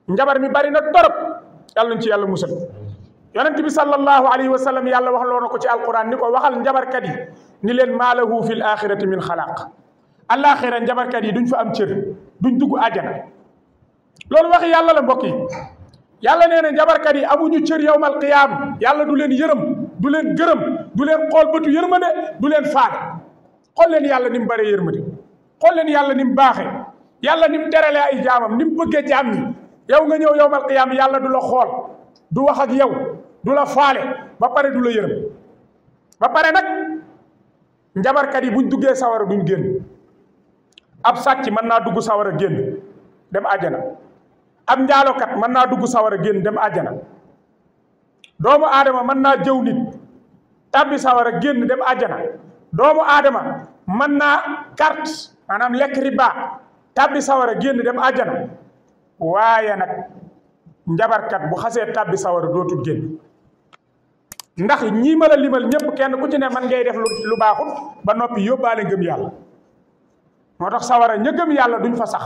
njabar mi bari na torop yàlla nañ ci yàlla musal. yonent bi sallallahu alayhi wa sallam yàlla wax loo na ko ci alquran ni ko waxal njabarkat yi ni leen maa lahu fil axirati min xalaaq alaxira njabarkat yi duñ fa am cër duñ dugg àjjana. loolu waxi yàlla la mbokk yi. yàlla nee na njabarkat yi amuñu cër yawmal qiyaam yàlla du leen yërëm du leen gërëm du leen xool bëtu yërmande du leen faale. xool leen yàlla ni mu bëree yërmande xool leen yàlla ni mu baaxee yàlla ni mu teralee ay jaamam ni mu bëggee jaam ñi. yow nga ñëw yawmal qiyaam yàlla du la xool du wax ak yow du la faale ba pare du la yërëm ba pare nag njabarkat yi buñ duggee sawara duñ génn. ab sàcc mën naa dugg sawara génn dem àjjana. ab njaalokat mën naa dugg sawara génn dem àjjana. doomu aadama mën naa jëw nit tàbbi sawara génn dem àjjana. doomu aadama mën naa carte maanaam lekk riba tàbbi sawara génn dem àjjana. waaye nag njabarkat bu xasee tàbbi sawara dootul génn. ndax ñii ma la limal ñëpp kenn ku ci ne man ngay def lu baaxul ba noppi yóbbaale ngëm yàlla. moo tax sawara ña gëm yàlla duñ fa sax.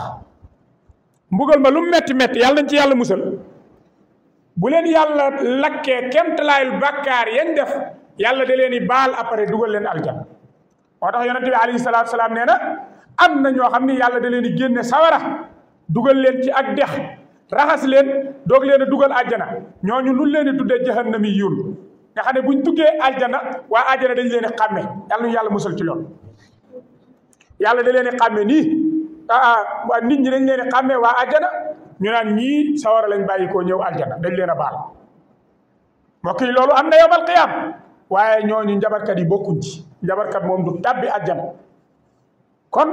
mbugal ma lu metti metti yàlla nañ ci yàlla musal. bu leen yàlla lakkee kemtalaayul bàkkaar yañ def yàlla da leen di baal après dugal leen aljana. moo tax yonente bi alayhi salaatu salaam nee na am na ñoo xam ni yàlla da leen di génne sawara dugal leen ci ak dex raxas leen doog leen a dugal aljana. ñooñu lu leen di tuddee jahannami yuun nga xam ne buñ duggee aljana waa aljana dañ leen di xàmme yàlla ñu yàlla musal ci loolu. yàlla da leen di xàmme nii waa nit ñi dañ leen di xàmme waa aljana ñu naan ñii sawara lañ bàyyi koo ñëw aljana dañ leen a baal. mbokk yi loolu am na yawmal qiyaam waaye ñooñu njabarkat yi bokkuñ ci. njabarkat moom du tàbbi aljana. kon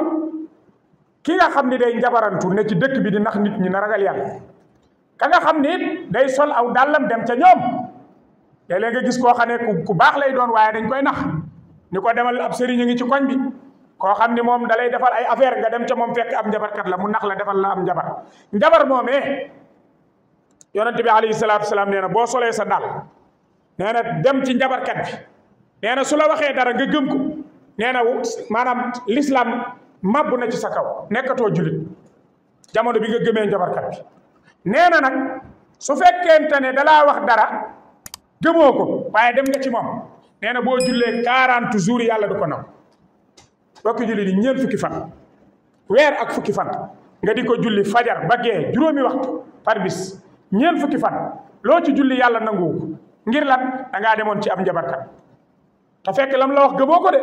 ki nga xam ni day njabarantu ne ci dëkk bi di nax nit ñi na ragal yàlla. ka nga xam ni it day sol aw dàllam dem ca ñoom léeg-léeg nga gis koo xam ne ku baax lay doon waaye dañ koy nax ni ko demal ab sëriñ a ngi ci koñ bi. koo xam ni moom dalay defal ay affaire nga dem ca moom fekk am njabarkat la mu nax la defal la am njabar. njabar moomee yonente bi alayhi salaatu salaam nee na boo solee sa dal nee na dem ci njabarkat bi nee na su la waxee dara nga gëm ko nee na maanaam l'islam mabbu na ci sa kaw nekkatoo julit jamono bi nga gëmee njabarkat bi. nee na nag su fekkente ne dalaa wax dara gëmoo ko waaye dem nga ci moom nee na boo jullee 40 jours yàlla du ko naw. bokki julli di ñeent fukki fan weer ak fukki fan nga di ko julli fajar ba gee juróomi waxtu par bis ñeent fukki fan loo ci julli yàlla nanguwu ko ngir lan da ngaa demoon ci am njabarkat te fekk lam la wax gëmoo ko de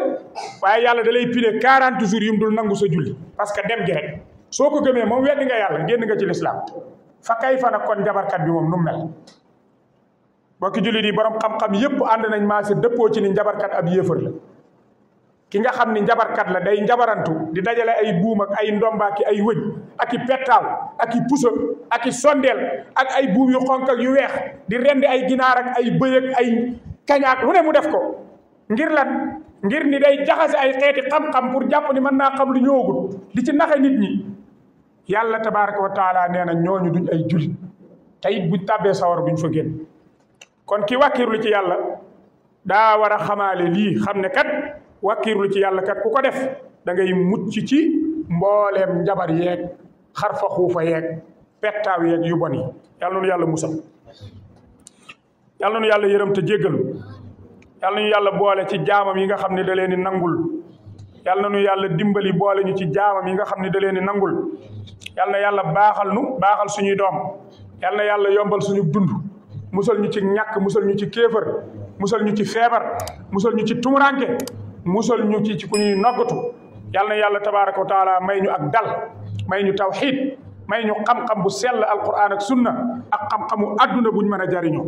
waaye yàlla da lay pile 40 jours yu mu dul nangu sa julli parce que dem gi rek soo ko gëmee moom weddi nga yàlla génn nga ci lislaam fa kay fa nag kon njabarkat bi moom nu mu mel. bokki julli di borom xam-xam yépp ànd nañ maa si dëppoo ci ni njabarkat ab yéefar la. ki nga xam ni njabarkat la day njabarantu di dajale ay buum ak ay ndombaaki ay wëñ ak i pettaaw ak i pusa ak i sondeel ak ay buum yu xonk ak yu weex di rendi ay ginaar ak ay bëy ak ay kañaak lu ne mu def ko ngir lan ngir ni day jaxase ay xeeti xam-xam pour jàpp ni mën naa xam lu ñëwagul di ci naxe nit ñi. yàlla tabaraka wa taala nee na ñooñu duñ ay julit te it buñ tàbbee sawar buñ fa génn. kon ki wàkkirlu ci yàlla daa war a xamaale lii xam ne kat wàkkirlu ci yàlla kat ku ko def da ngay mucc ci mbooleem njabar yeeg xarfa xuufa yeeg pettaaw yeeg yu bon yi. yàlla nu yàlla musal yàlla nu yàlla yërëm te jéggalu yàlla nu yàlla boole ci jaamam yi nga xam ne da leen di nangul yàlla nu yàlla dimbali boole ñu ci jaamam yi nga xam ne da leen di nangul yàlla na yàlla baaxal nu baaxal suñuy doom yàlla na yàlla yombal suñu dund musal ñu ci ñàkk musal ñu ci kéefër musal ñu ci feebar musal ñu ci tumuranke musal ñu ci ku ñuy noggatu yàlla na yàlla tabaraka wa taala may ñu ak dal may ñu tawxiid may ñu xam-xam bu sell alquran ak sunna ak xam-xamu adduna buñ mën a jariñoo